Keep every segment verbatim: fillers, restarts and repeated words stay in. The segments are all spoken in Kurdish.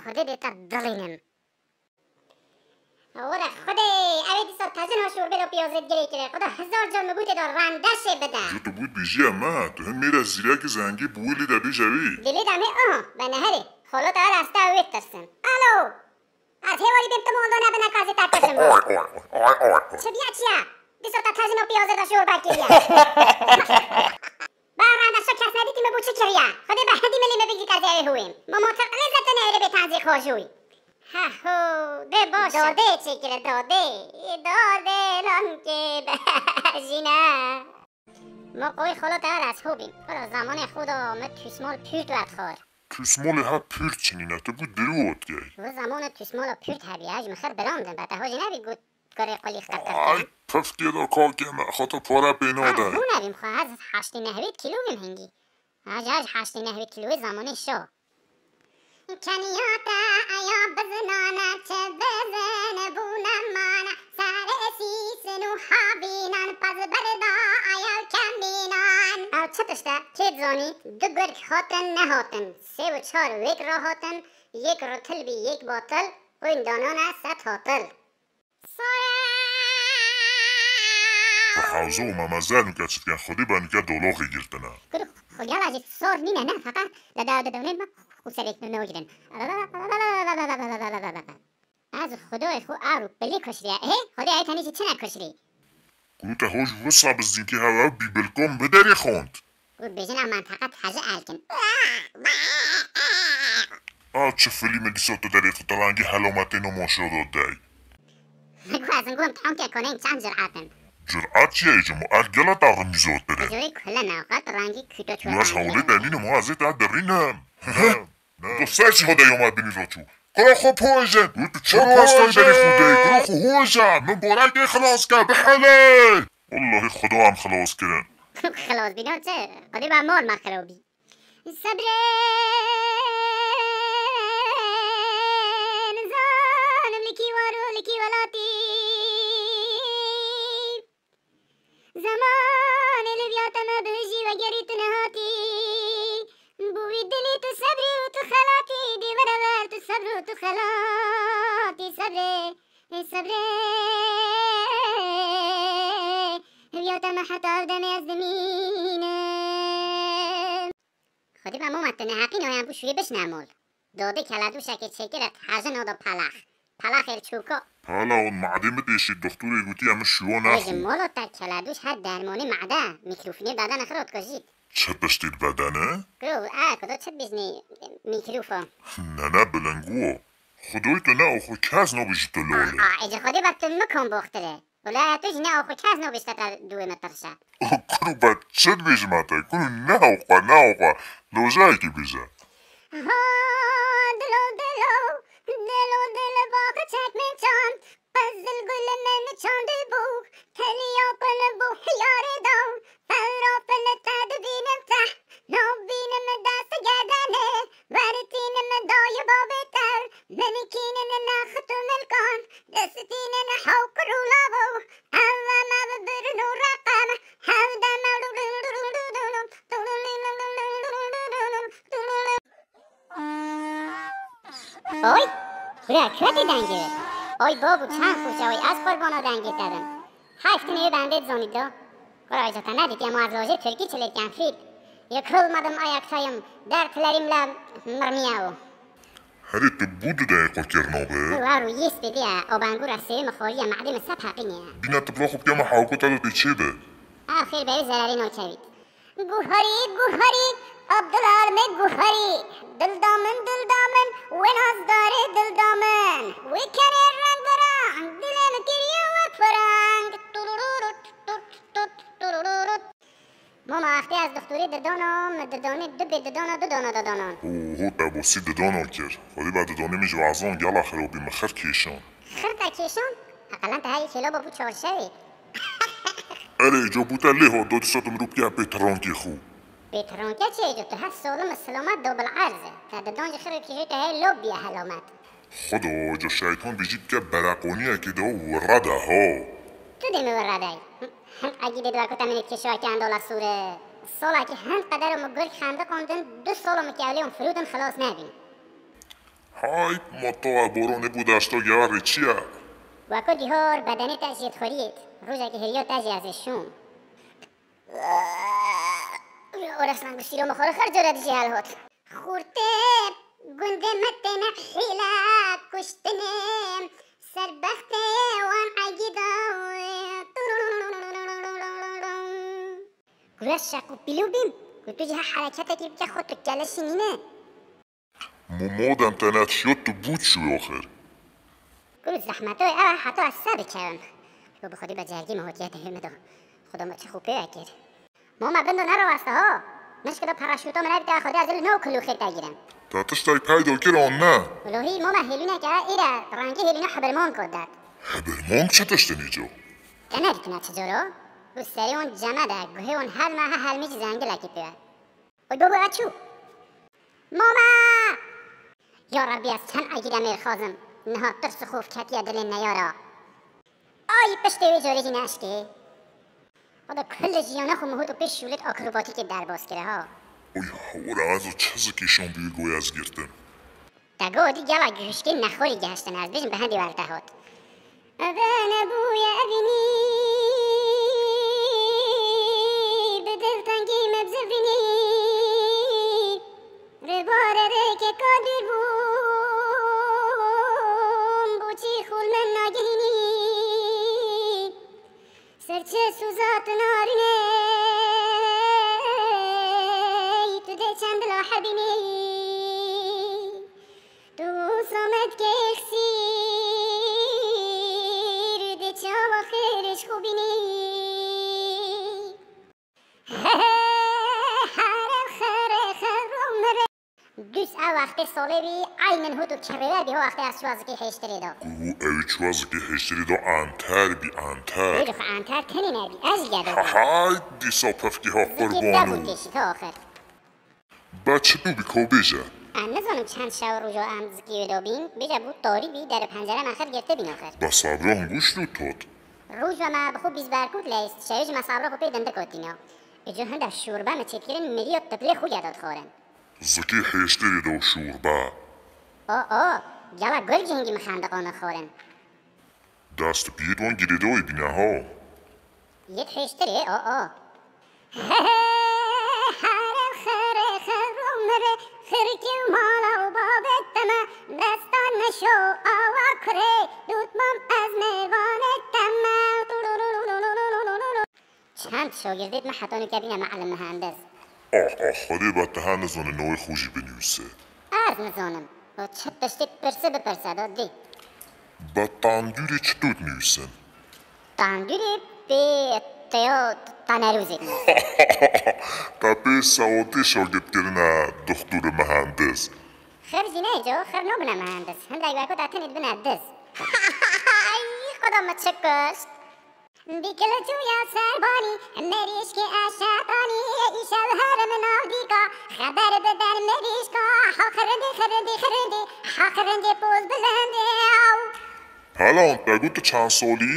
Xwedê dê te dilînim. Were Xwedê, ew ê dîsa tezin ha şorbê de piyazê girê kire. Xweda hezar car min gotê de rende şê bide. Ji tu bû bêjiye me, tu hin mêre zîrekî zengî bû wî lê de bêje wî. Lê lê de me aha, be neherê. Xolo te ara esta wê tirsin. Alo! Ez hêwarî bêm tu manda nebine kazê te kujim. Oy, oy, oy, oy, oy. Çi biya çi ya? Dîsa te tezin ha piyazê de şorbe kiriye. Ba randa şo kes nedîtî me bû çi kiriye. Xwedê be hindî milî me bigî kazê ewê hûyêm. Ma motor qilê zete neyre bê tenzî xojûy. Heho, dê baş e. Dadê çêkire, dadê. Dadê lankê bejîne. Ma qoyî xolo te ara ez hobîm. Xora zamanê xo da me tûsmal pûrt wet xwar. Tûsmalê ha pûrt çinîne, tu bû dirû ot gey. Wê zamanê tûsmala pûrt hebî, ez ji min xir bilandin, be te hojî nebî got kurê qulî xir xir Ay, kir. Pifkê da kakê me, xata pare pê nade. Hûn nebîm xwe, ez heştê nehwê kîlo bîm hingî. Ez, ez heştê nehwê kîloyê zamanê şo. Keniya te eya bizinane, çi bizin bûne mane, serê sîsin û havînan, pez berda eya kemînan. Ew çi tişt e, kê dizanî, du gurk hatin nehatin, sê û çar wêk rahatin, yek ritil bî, yek batil, qoyn danane set hatil. Hewzo û memazel nûke çi dikin, xwedî be nûke doloxê girtine. Kuro, xwe gela jî sor nîne, ne, feqet de, de, de, de, ne, xwe serek ne, ne girin. Ez Xwedayê xwe ar û pilî kuşriye. Ê, Xwedê ey tenê jî çine kuşrî. Kuro te hoj wisa bi zînkî hewe bîbilkom bi derê xont. Got bêjin ew menteqe dihece elkin. A çi filî min dîsa tu derê xwe tu rengî helametê no moşoro dey. Min got ez ngom tanke konên çend cürat in. Cürat çi ye cimo? Er gela ta rimîzot bide. Jorî kule newqat rengî küto çû. Ez hewlê delînim, ez ê te dirînim. Tu ser çi hode yoma binî roçû? Kuro xwe pojin. Û tu çi pastay berî xwe dey? Kuro xwe hoja. Min borekê xilas ke, bihelê. Wallahî Xudo em xilas kirin. Xilas bîna çi? Xwedî ba mor me xirabî. Sebrê nizanim li kî war û li kî welatî. Zemanê li viya te me bijî, vegerî tu nehatî. Bû wî dilî tu sebrî û tu xelatî, dî verever tu sebr û tu xelatî. Sebrê, ê sebrê, viya te me heta ev demê ez dimînim. Xwedî be mama, tu neheqî noyan bû şûyê bişne mol. Dodê keladûşekê çêkire hejin oda pelax. Pelaxê li çûka. Pala on madê min têşî, doktorê gotiye min şûwa Ê ji naxwe. Molo te keladûş her dermonê made, mîkrofînê bedene xirot kujît. Çi piştî bedene? Kuro, e, kudo çi bijnî mîkrofa? Ne, ne, bilingu. Xudoy tu ne oxu kes nobî ji tu lolê. A, a, ê ji Xwedê be tu mi kom boxtire. Wela tu jî ne oxu kes nobî ji te te duwê me tirşe. Kuro be çi dibêjim te? Kuro ne oxu, ne oxu. Lojayekî bêje. Ha, dilo, dilo, dilo, dilo, baxçek min çand, qizil gul min çandibû, teliya pil bû hiyarê daw, fewra pil te dibînim te, nabînim dest gedenê, wertînim dayê babê tev, min kînin next û milkan, destînin hewk rûlav û ev me bibirin û reqem, hev deme. Oy, kura kira tê dengê. Oy babo, çend xweş e, oy ez qurbana dengê te bim. Heyf tu nê bendê dizanî do. Kura, îca te nedîtiye, ma ez lojê tirkî çilêtiyen fît. Yıkılmadım ayaktayım, dertlerimle mırmiyao. Herê tu bû du deqîqo kir nabe. War û yî spêdî ye, o bengûra sêwê min xwariye, medê min se peqînê ye. Bîne tu bila xwe bike min hewko te do tê çê be. Ew xêr berê zerarê nakevît. Guharî, guharî, Abdulhalimê guharî. Dilda min, dilda min, wê nazdarê dilda min. Wê kerê reng bi reng, dilê min kiriye wek fireng. Turururut, tut, tut, turururut. Mama, axtê ez dixtorê didana, min didanê du bê didana, du dana didanan. Oho, te bosî didana kir. Xwedî be didanê min ji wezan gela xirabî min xir kêşan. Xir te kêşan? Eqelen te herî kêla bû çarşevê. Erê, îca bû te lê hat, da dîsa tu mirov bike pê tirankê xwe. Pê tiranke çi îca? Tu heft salim silamet dobil erz e. Te didan ji xir û kêşê te hey lop biye helamet. Xudo, îca şeytan bijî bike bereqoniyekê de û rede ha. Tu dê min were dey. Hin qegî dê dua ku te min ê kêşayekî endola sûre. Salekî hin qeder û min gurk xendiqandin, du sala min kewlê û firûdin xilas nebîn. Ay, ma tawa boronê bû deşta yarê çi ye? Weko dîhor bedenê te jê dixweriyêt. Rojekê hêriya te jê ez ê şûm. Oresnan giştî ro me xwe re her cara dijî helhot. Xurtê gundê me têne hîle kuştinê, serbextê wan egî da. Gure şeq û pîlû bîm, ku tu jî her hereketekî bike xwe tu keleşî nîne. Momo dem te nedihiyo tu bû çû axir? Gul zehmet o, ew heta ez se bikevim. Yo bi xwedî becergî me hotiye dehê min de. Xuda me çi xwe pê kir. Mama bindo neraweste ho. Mişkila paraşûta min evîte xwedî ez li nav kilûxê te girim. Te tiştek peyda kir an ne? Wilo hî mama hêlûneke îre rengî hêlûna hebirmanko dat. Hebirmank çi tişt in îco? Te nedîtine çi cor o? Û serê wan ceme de, guhê wan helme he helmî jî zengilekî pê ye. Oy babo, a çû? Mama! Ya Rabbî, ez çend egîre mêr xwazim. Niha tirs û xof ketiye dilê neyara. Ay, piştê wê corê jî neşkê. Oda kul jiyana xwe mihot û pêş şûlêt akrobatîkê derbas kire ha. Oy hewra, ez û çi zikî şan bûyî goya ez girtim. Te got, gela gihişkên nexwerî gehiştin, ez bêjim bi hendê wer te hot. Eve nebûye evînî, bi diltengî me bizivînî. Rêbarê rêkê ka dûr bûm, boçî xûl min nagihînî. Serçe suza tu narînê, tu dê çend la hebînî. Tu samet kê xsîr, dê çawa xêr ji xwe bînî. Düz ew wextê solê bî, eynîn hût û kerrêwer bî ho wextê ez çûya zikê hêştirê de. Ku ew çûya zikê hêştirê de anter bî, anter. Wê xwe anter tenê nebî, ez jî gede bûm. Hay, dîsa pevkî ha. Zikê te qurban bû û têşî te axir. Be çi bû bî ko bêje? Em nizanim çend şew roja em zikê wê de bîn, bêje bû tarî bî, der û pencere me xir girtibîn axir. Be sabra hingûş dû tot. Roja me bi xwe bîz berkût leyst, şewê jî me sabra xwe pê dindik otîna. Îco hinde şûrbe me çêdikirin, miriya tiplê xwe ya da dixwarin. Zikê hêştirê de şûrbe. O, o, gela gul cihingî min xendiqan xwarin. Dest piyê don girêdayî bîne ha. Yê hêştirê, o, o. Here xire xiro mire, xirkê û mala û babet teme, destan meşo awa kurê, dûtmam ez mêvanê teme. Çend şagirdêt me heta nûke bîne me'lim mihendis. Ah, ah, Xwedê be te ha nizane navê xwe jî binivîse. Ez nizanim. O çi tiştê pirse bipirse da dê. Be tandûrê çi dot nivîsin? Tandûrê pê teya tanerûzê nivîsin. Te pê sewatê şagird kirine doxtor û mihendis. Xir jî neyê co, xir nabine mihendis. Hindek weko te tenê dibine diz. Ay, Xweda me çi kuşt. Dîkilçûya serbanî, merîşkê eşetanî, îşev herim navdîka, xeber bider merîşka, ha xirindî, xirindî, xirindî, ha xirindî poz bilindê, aw. Helan, te got tu çend salî?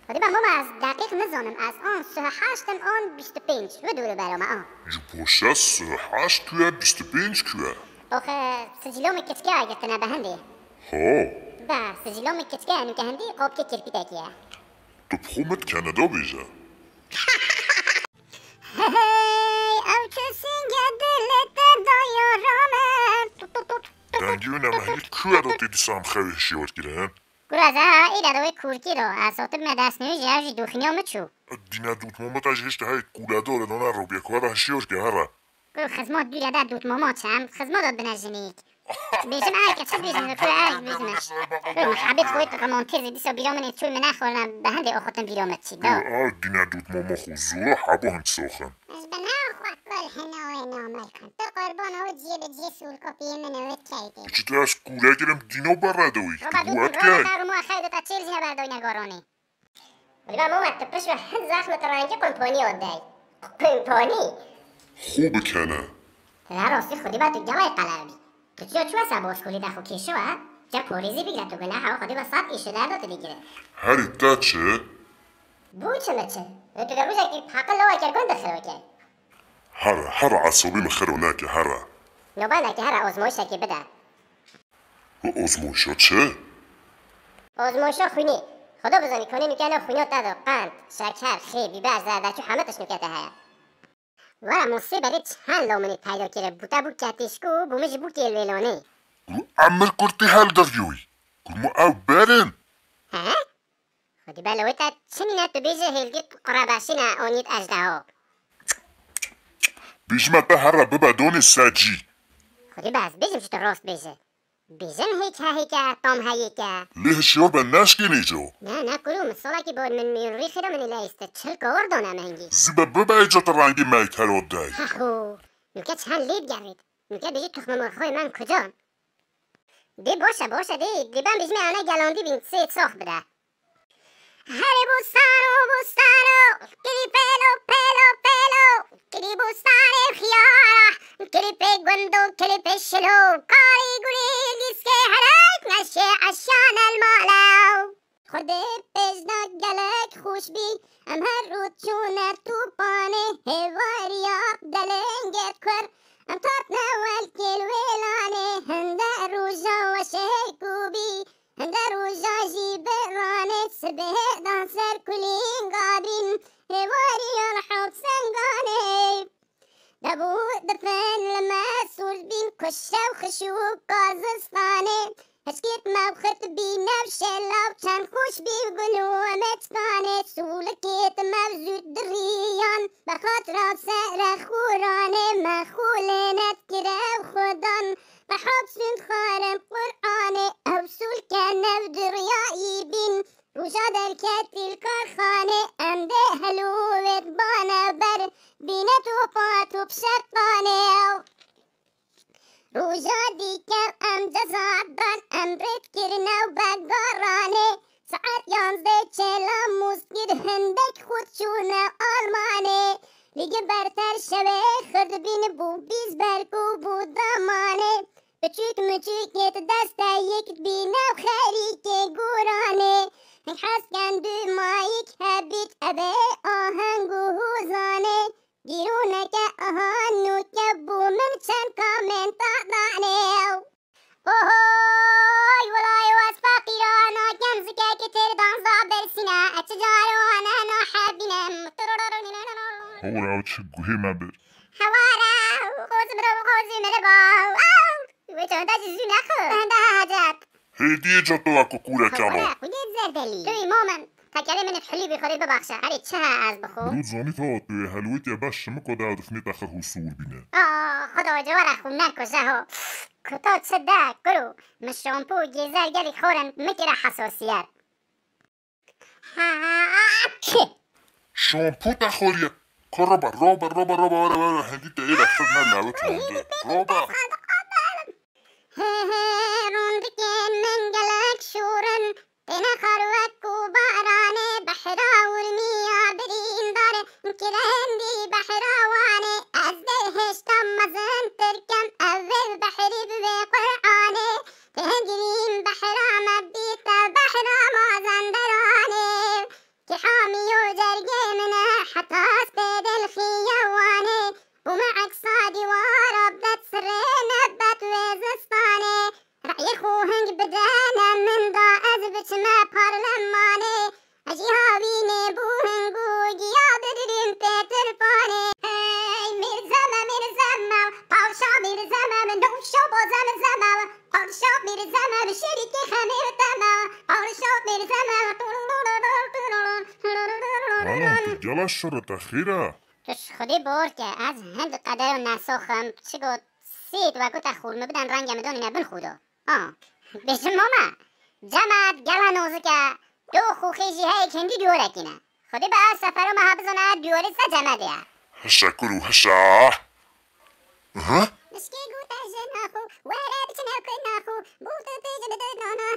Xwedî be mama ez deqîq nizanim, ez an sih heşt im an bîst û pênc, wê dûrû bera me a. Ji poşe sih heşt ku ye, bîst û pênc ku ye? Oxe, sicîlo min kiçke agirtine be hindê. Ha. Be, sicîlo min kiçke ye, nûke hindî qopkê kirpîtekî ye. Tu bi xwe min dikene da bêje. Hey, ew çi sînge dilê te daye rame. Tut, tut, tut, tut, tut. Dengê wî nemehî ku ye da tê dîsa em xewê hişyar kirin? Kura ze ha, îre de wê kûrkî do. Ez hatibime destnûjî, ew jî dûxîniya min çû. Dîne dûtma min te jî hişte hey kûledor e, dana robiye ku da hişyar ke here. Ku xizma dûre de dûtmama çem, xizma da bine jinîk. Bêjim eke çi bêjim, ku ew bêjim. Ku muhabbet xwe romantîzî dîsa bîra min ê çû min nexwarine, be hindê oxirtin bîra min çî da. Ku ew dîne dûtmama xwe zora heba hin soxin. Ez bi nav xwe kul hina wê namel kan. Tu qurban o ciyê bi ciyê sûl kopiyê min ewit keytê. Çi tu ez kûre kirim dîno berre dawî. Roba dût min roba key. Roma xew de ta çêl jine berdayne goronê. Riba mama tu pişt ve hin zexmet rengî qumponî odey. Qumponî. Xwe bikene. Te rastî xwedî ve tu gelay qelev bî. Tu çiya çi wesa bo skolî de xwe kêşiwe? Ca polîzî bigire tu guneha xwedî ve sat îşi derdo tu digire. Herî te çi? Bû çi mi çi? Lê tu de rojekî paqil lewa ker gund dixiro ke. Here, here esabî min xiro neke, here. Nobaneke here ozmoyşekî bide. Bi ozmoşa çi? Ozmoşa xwînê. Xweda bizanî konê nûke nav xwîna te de qend, şeker, xê, bîber, zerdeçû heme tişt nûke te heye. Were Musê berê çend lominî peyda kire, bû te bû ketîşkû, bû min jî bû kêlwêlanê. Ku emir kurtî helgiriyoyî. Ku mu ew berin? He? Xwedî bela wê te çi nîne tu bêje hêlgî qrebeşîne onît ejdeho. Bêjime te here bibe donê secî. Xwedî be ez bêjim ji tu rast bêje. Bêjin hêk he hêk e, tam he yêk e. Lê hişyar be neşkênê co. Ne, ne kuro, min salekî bor min mîyûn rî xêra min île îste. Çil kawir dane min hingî. Zî be bibe êca tu rengî meytero dey. Heho. Nûke çend lê digerît. Nûke bêjî tuxmemorxoyê min kucan. Dê baş e, baş e, dê, dê ben bijimê ene gelandî bîn, sê çax bide. Herê bostano, bostano, kirî pêlo, pêlo, pêlo, kirî bostanê xiyara, kirî pê gundo, kirî pê şilo, karî gurî gîskê herek, neşê eşyan elmalew. Xwedê pêjna gelek xweş bî, em her rû çûne tûpanê, hêvariya delengê kur, em tatne welkêl wêlanê, hinde rûja weşê ku bî, hinde rûja jî biranê, sibê dan ser kulînga bîn, hêvariya li hewt senganê. Debû difin li me sûr bîn ku şew xişûka zistanê. Hişkêt me xirt bî newşela û çend xweş bî gul û emeçkanê. Sûlikêt me zût diriyan, bi xatira serexûranê me xûlê nedkire û xudan. Bi hop sûnd xwarin Qur'anê, ew sûlke newdiriyayî bîn. Roja derketî li karxanê, em dê helûvêt bane ber, bîne topa top şeqanê. Roja dîke em ceza dan, em rêt kirine û vegaranê. Saet yanzdeh çêla mûz kir, hindek xurt çûne Almanê. Lîgi berter şevê xirdbîn bû bîz berk û bû damanê. Piçûk miçûkêt desteyêk bîne û xerîkê guranê. Hing hesken du mayîk hebît ebê aheng û hûzanê. Dîrûneke aha nûke bû min çend kamên tadanê. Ohoy, welay waz feqîra, nakem zikeke têr danza bersîne, e çi car wane nahebîne. Hewra ew çi guhê me bir. Hewara, xozim ro, xozim re ba. Wê çanda jî zû nexwe. Henda hacet. Hêdiyê catowa ku kûreke lo. Xwedê zerdelî. Tu îmo min. Tekerê min hilî bî Xwedê bibaxşe. Herê çi he ez bixwim. Mirû zanî to tu yê helwêtiye beş şimiko de ew difnê te xir hûsûr bîne. Aa, Xweda we cewara xwe nekuje ho. Kuto çi de kuro. Min şampû û gêzer gelî xorin min kire hesasiyet. Ha, ha, ha, ha, ki. Şampû te xoriye. Ko roba, roba, roba, roba, roba, roba, hendî te yê de xir ne lewit honde. Roba. He, he, rûndikên min gelek şûr in, têne xar wek ku baranê, behra urmiya birîndar, kirendî behra wanê, ez dê hêşta mezintir kem, ev ê behrî bi wê Qur'anê, tê girîn behra me bîte behra mazenderanê. Ki hamî û cergê min e, heta ez pê dilxiya wan e. Û me eksa dîwara bet sirê nebet wê zistanê. Reyê xwe hing bidene min da ez biçime parlemanê. Ez jî havînê bû hing û giya bidirîn pê tirpanê. Hey Mîrzeme, Mîrzeme, pawşa Mîrzeme, min nûşa bo zemzeme. Padşah Mîrzeme bi şêrîkê xemê bi te me. Padşah Mîrzeme. Ana, tu gela şirite xêr e? Tu ji Xwedê bor ke, ez hind qedero nesoxim, çi got, sêt wekû te xûr min bidin rengê min donîne bin xûdo. Ha, bêjim mama, cemat gela nozik e, dox û xê jî heyek hindî dîwarekî ne. Xwedê bi ev sefero me ha bizane ev dîwarê se cemedê ye. Hişe kur û hişe. Aha. Mişkê gote ji naxo, were biçine ku naxo, gote pêj bi dê nana.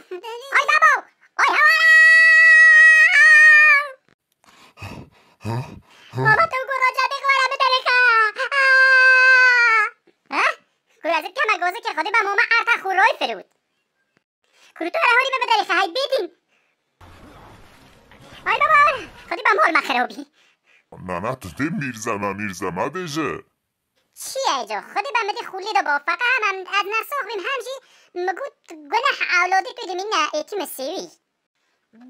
Ay babo! Ay hewara! Baba tu ku roca dê were bi derê ka. Ha? Ku ez keme goze ke Xwedê be moma arta xu roy firût. Kuru tu hele horî me bi derê ka hay bêdîn. Ay baba, Xwedê be mol me xerobî. Na, na, tu dê Mîrzeme, Mîrzeme bêje. Çi ye co? Xwedê be min dî xûlê de bo. Feqe hem em, ez nesox bîm hem jî min got guneh ewladê tu dimîne êkî min sêwî.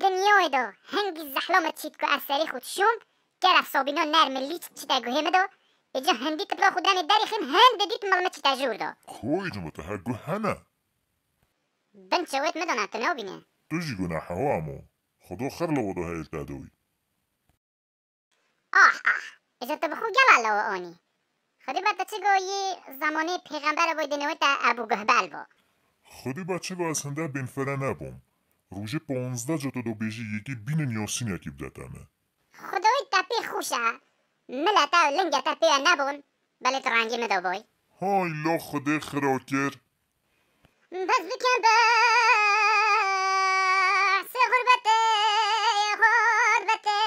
Dinyayê de hingî zehlo min çît ku ez serê xwe dişom, ger ev sabîna nerm lîç çîte guhê min de, êca hindî tipla xwe demê derî xîm, hindê dît mil min çîte jûr de. Koy ji min te her guh hene. Bin çewêt min dana tu nabîne. Tu jî gunehe wa mo. Xudo xir li wido heyl te dewî. Ah ah. Êca tu bi xwe gela lewe anî. Xwedî be tu çi goyî, zemanê pêxember boy dinewê te Ebû Guhbel bo. Xwedî be çi go ez hinde bênfere nebûm. Rojê panzdeh ca tu do bêjî yekî bînin yasînekî bide te me. Xwedawî te pê xweş e. Mile te û linge te pê nebûn. Belê tu rengê min de boy. Hay la Xwedê xira kir. Bes bikin behsê xurbetê, xurbetê.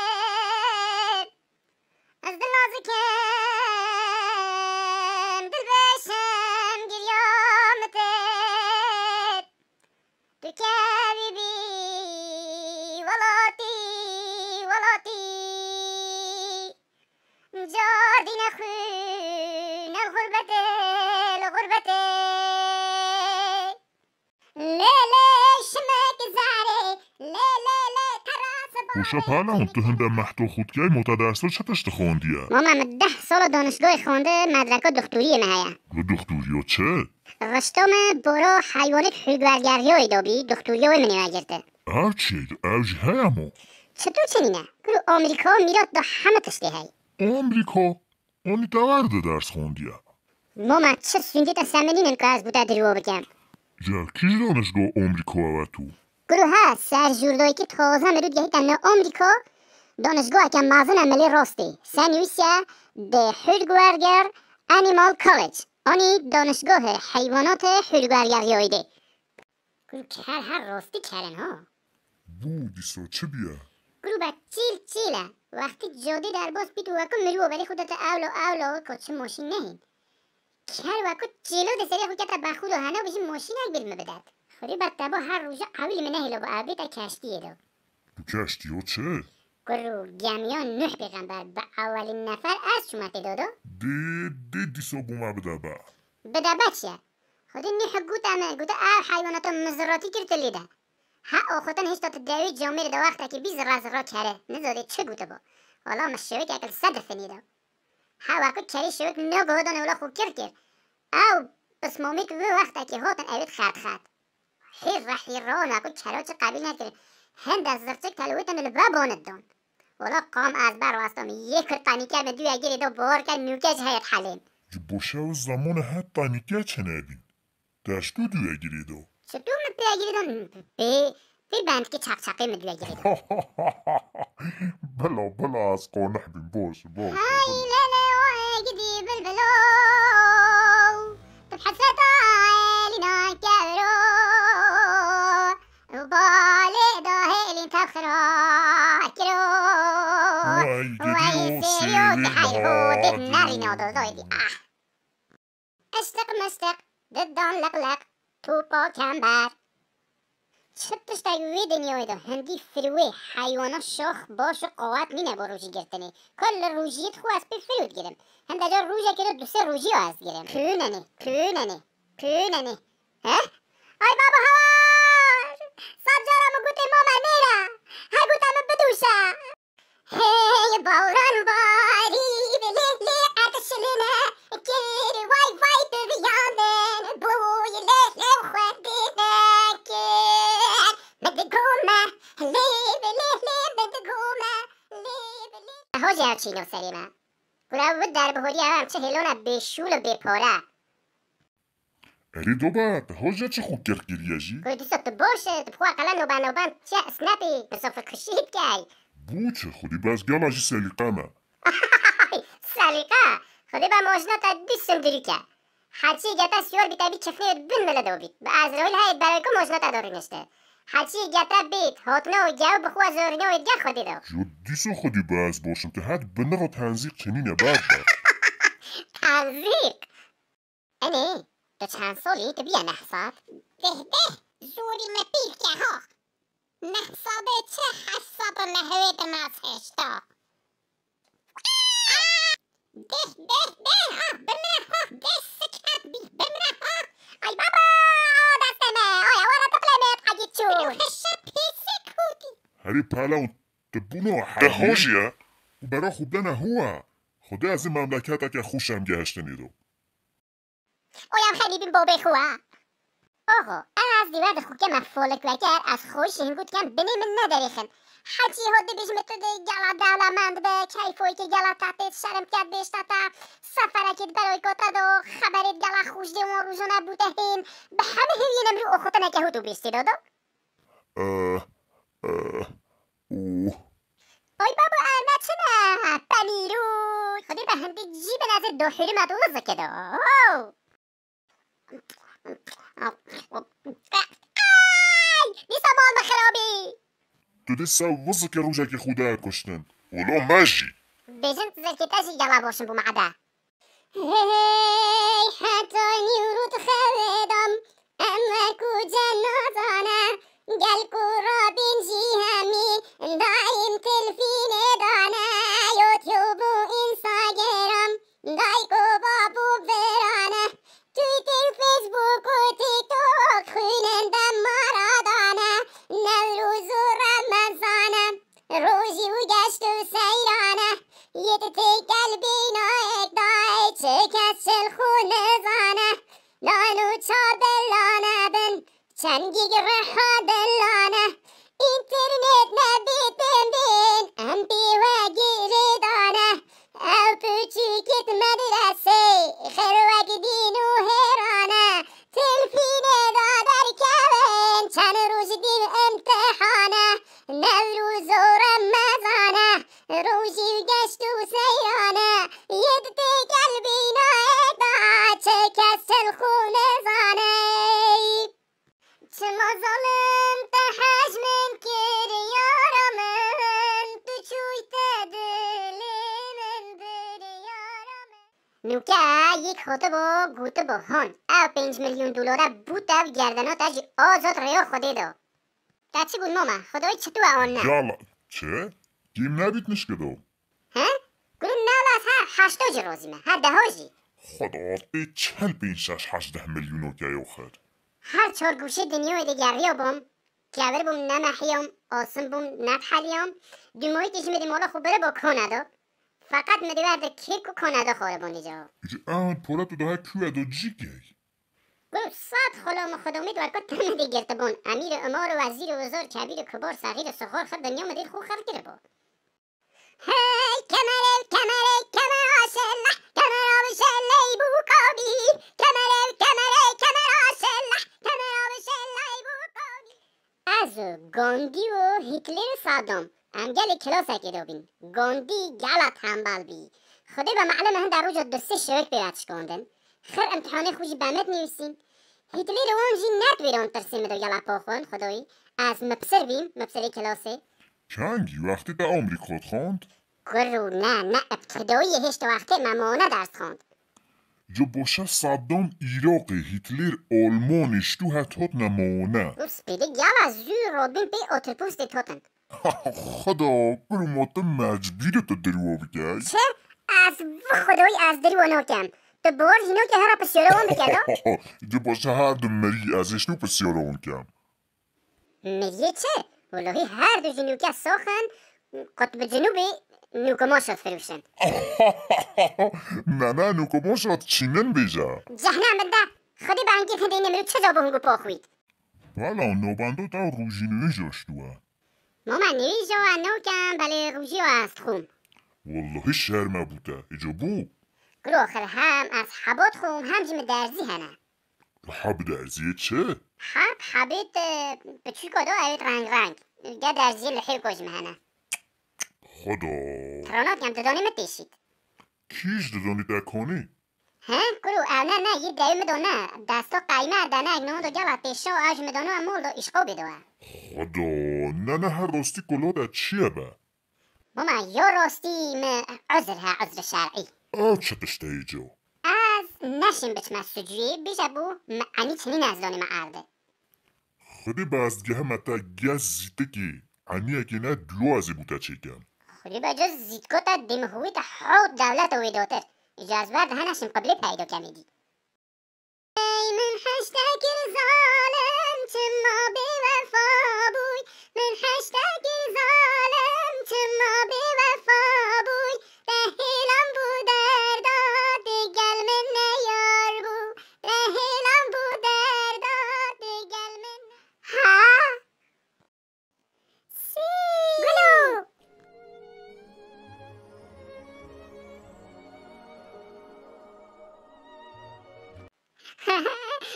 Ez dil nazikim, dil beşim, girya min tê. Tu kevî bî welatî, welatî. Cardîne xwîn el xurbetê, li xurbetê. Lê lê şimek zarê, lê lê lê teras. Goşa pala hûn tu hinde mehto xwe dikey, mota dersa çi tişt xwendiye? Mama min deh sala danişgahê xwende, medreka doktoriyê me heye. Li doktoriya çi? Rişta me bora heywanêt hûrguergeriyayê de bî, doktoriya wê min ê girti. Ev çi ye? Ev jî heye mo? Çitur çi nîne? Kuro Amerîka mîrat da heme tiştê hey. Amerîka? Anî te wer de ders xwendiye? Mama, çi sûngê te seminînin ku ez bo te dirû bikem? Ya kî ji danişgoha Amerîka we tu? Kuro he, serjûrdayîkî taze mirû digehîte ne Amerîka, danişgoheke mezin e milê rastê. Se nivîsiye, The Hurgwerger Animal College, anî danişgohê heywanatê hûrguergeriyayê de. Kuro ker her rastî ker in ha. Bû dîsa çi biye? Kuro be çîl çîl e. Wextî cadî derbas bît û wekî mirû berî xwe dete ewlo ewlo weko çi moşîn nehîn. Ker wekî çîlo di serê xwe kete be xwe do hene bijî moşînek bîr min bidet. Xwedî be te bo her roja ewilî min nehêlo bo ev bête keştiyê do. Tu keştiyo çi? Kuro gemiya Nuh pêxember bi ewelîn nefer ez çûme tê do do. Dê, dê dîsa bû me bide be. Bide be çi ye? Xwedî Nuh gote me, gote ev heywanata min ziratî kir tu lê de. He axutin hêşta tu dewê camêrê de wextekî bî zira zira kere. Nizadê çi gotibo. Wala min şewekek li ser difinî de. He wekî kerî şewek nagihadane wila xwe kir kir. Ew pismamît wê wextekî hatin ewêt xert xert. Hîr re hîr re wekî kero çi qebîl nekirin. Hinde zirçik telwêtin li bebanit dan. Wala qam ez berwestam. Yê kir tenîke min duye girê do bor ke nûke ji heyet helên. Ji boşe û zemanê het tenîke çinebîn. Deşt û duye girê do. Çitur min pê girê do? Pê, pê bendikê çaqçaqê min duye girê do. Bila, bila ez qaneh bîm, baş, baş. Hey lele oy gidî bilbilo. Tu hesreta elîna kevro. Balê da hêlîn tev xira kiro. Wey gidî o sêwî dihay ho dê nerîna do zoydî. Ah. Miştiq miştiq, didan leqleq, topa kember. Çi tiştek wê dinyayê de hindî firwê heywana şax baş û qawet nîne bo rojî girtinê. Kul li rojiyê dixwe ez pê firw digirim. Hinde car rojekê de du sê rojî ya ez digirim. Kûnenê, kûnenê, kûnenê. He? Ay baba hawar! Sed cara min gotê mama nêre. Her gota min bidûşe. Hey bawran barî, lê lê erdişiline kir, way way biviyandin bûy, lê lê xwendine kir. Min digome, lê lê lê min digome, lê lê. Hocê ev çîno serê me. Kura wi derbihoriya em çi hêlona bêşûl û bêpare. Erê dobe, te hoca çi xwe kir kiriye jî? Ku dîsa tu boş e, tu bi xwe qelen û benoben çi snapî, bi sofil kişî dikey. Bû çi, xwedî bes gela jî selîqe me. Selîqe? Xwedî be mojna te dî sindirîk e. Heçî gete siyor bî te bî çifnê bin mile do bît. Bi Ezraîl heyet berê ku mojna te do rînişte. Heçî gete bît, hotne û gew bi xwe zorîne û dige xwedî do. Jo dîsa xwedî be ez boş im, tu het bi niro tenzîq çinîne ber be. Tenzîq? Enê, tu çend salî tu bîye neh sed? Deh deh, zorî me pîl ke ha. Neh sedê çi heşt sed û nehwê di nas heşta. Deh deh deh, ah, bi neh Pisik hep bî bimre ha. Ay baba, destê me. Ay, wala tiqlê me, hegî çû. Hişe pisik hûtî. Herî pala û tu bûno hegî. Hoj ye. Û bera xwe bidene hûwa. Xwedê ez ê memleketeke xweş em gehiştinî do. Oya xelî bin bobê xwe. Oxo, ez dî we di xwe keme folik veker, ez xwe jî hingu dikem binê min nederêxin. Hecî ho dibêjim tu dê gela dewlemend be, keyfoyê gela te tê, şerm ket bêşta te, seferekê di beroy kota do, xeberê gela xweş dê wan rojane bûte hên, bi hemî hêviyên emrî oxotineke hût û bêştê do do. Eh, eh, û. Oy babo, ev ne çi ne? Penîrû. Xwedê be hindik jî bin ez ê dohûrî me dû zikê do. Ay, dîsa mal me xirabî. Tu dê se vizike rojekê xwe de kuştin. Wilo me jî. Bêjin zirkê te jî gela boşin bû me ebe. Hey, heta nîwrût xewê dam, em wekû cenazan e, gel ku rabîn jî hemî, daîm tilfînê dane, YouTube û Instagram, dayk û bab û viran e, Twitter, Facebook û TikTok, xwînin dem Maradane, Newroz û Remezan e. Rojî û geşt û seyran e, yê di têkel bîna yek dayê, çi kes çil xwe nizane. Nan û çaw dillane bin, çengîk reha dillane. Înternet nebî din din, em pê we girêdane. Ew piçûkêt medresê, xêr wek dîn û hêrane. Tilfînê da derkevin, çend roj dîv imtihane. Newroz û Remezane, rojî û geşt û seyran e, yê di têkel bîna yê da, çi kes çil xwe nizane. Çima zalim te hej min kir, yara min, tu çûyte dilê min bir, yara min. Nûke yek xwetibû, gotibû, hon, ew pênc milyon dolare bû te û gerdeno te jî azad rêyo Xwedê do. Te çi got mama? Xwedayî çi tu e an ne? Yala, çi? Kêm nebît nişke do. He? Gulum ne wala ez her heşto jî rozî me, her deho jî. Xweda, tê çel pênc şeş heşt deh milyono keyo xir. Her çar goşê dinyayê de geriya bûm. Kevir bûm, ne mehiyam, asim bûm, ne theliyam. Dûmayî jî min dê mala xwe biribo kaneda. Feqet min dê werde kê ku kaneda xwaribûn dîca. Ji ew pora tu daha kuwe do cî key? Gulum sed xwela min xweda umîd weka te min dê girtibûn. Emîr û imar û wezîr û wizar, kebîr û kibar, sexîr û sixar xir dinya min dê xwe xir kiribû. Hey, kemerê, kemerê, kemera şelle, kemera bi şelley bû kabî. Kemerê, kemerê, kemera şelle, kemera bi şelley bû kabî. Ez û Gandî û Hîtler û Saddam, em gelê kilasekê de bîn. Gandî gela tembel bî. Xwedê be me'lime hinda roja du sê şewek pê ve dişkandin. Xir imtîhanê xwe jî be min dinivîsîn. Hîtler wan jî nedwêran tirsê min do gela paxwin, xwedayî. Ez mibsir bîm, mibsirê kilasê. Kengî wextê te Amerîka dixwend? Kuro ne, ne ibtidayiyê hêşt wextê me mane ders dixwend. Ji boşe Saddam Îraqê, Hîtler Almanê ji tu het hatine mane. Û spêlê gela zû robîn pê otirpûstê totin. Xweda, kuro ma tu mecbûrî tu dirwa bikey? Çi? Ez bi xwedayî ez dirwa nakem. Tu bor jî nokê hera pisyara wan bike da? Ji boşe her du merî ez ê ji tu pisyara wan kem. Miriyê çi? Welahi her du jî nûke sax in, qutb cunûbê nûkumaşat firûşin. Ne, ne, nûkumaşat çînin bêje. Cehnem min de, Xwedê bi hingê hindê nemrû çi zabo hingo paxwît. Wala nobendo te rûjî nûjê ji tu e. Mama nûjê we nûkem, belê rûjî we ez dixwim. Wallahî şerm e bo te, îco bû. Kuro xir hem ez hebo dixwim hem jî min derzî hene. Heb derziyê çi? Heb, hebêt, e, piçûko do, ewêt reng reng. Ge derziyê lihêko ji min hene. Xweda. Tirana dikem, didonê min têşît. Kî ji didonê te konî? He, kuro, ew ne, ne, yê dewê min do ne. Desto qeymer de ne, ek niho do gela têşo, ew ji min do ne, mol do, îşqo bê do e. Xweda, ne, ne, her rostî kolo de çi ye be? Mama, yo rostî mi uzr he, uzr şer'î. Ew çi tişt e îco? Ez neşim biçime sucuyê, bîje bû mi enî çinî nezdonê me erde. Xwedê bi ez digehime te gez zîtikî, eniyekê ne duwa ez ê bo te çêkem. Xwedê be cez zîtko te dê mi hûwî te hewt dewleta wê dotir. Îcar ji ber de hene şim qiblê peydo kemê dî. Ey min heşte kir zalim, çima bêwefa bûy? Min heşte kir zalim, çima bêwefa bûy? Te hêlan bû derda, digel min neyar bû. Te hêlan bû derda, digel min. Ha? Sî. Gulo.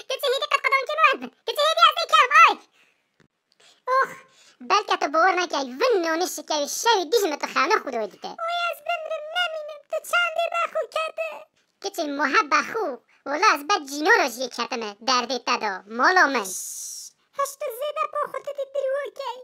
Keçê hêdî qet qedankê min weh bin. Keçê hêdî ez ê kem, ay. Ox, belke tu bawer nekey, vin nonî şikewî şewî dî ji min tu xewna xwe dawê dite. Oy ez bimrim nemînim, tu çendê bexû kete. Keçê muhebbe xwe, wela ez ber cîno re jiyê ketime, derdê te da, mala min. Heşt zêde bo xwe tu dî dirû key.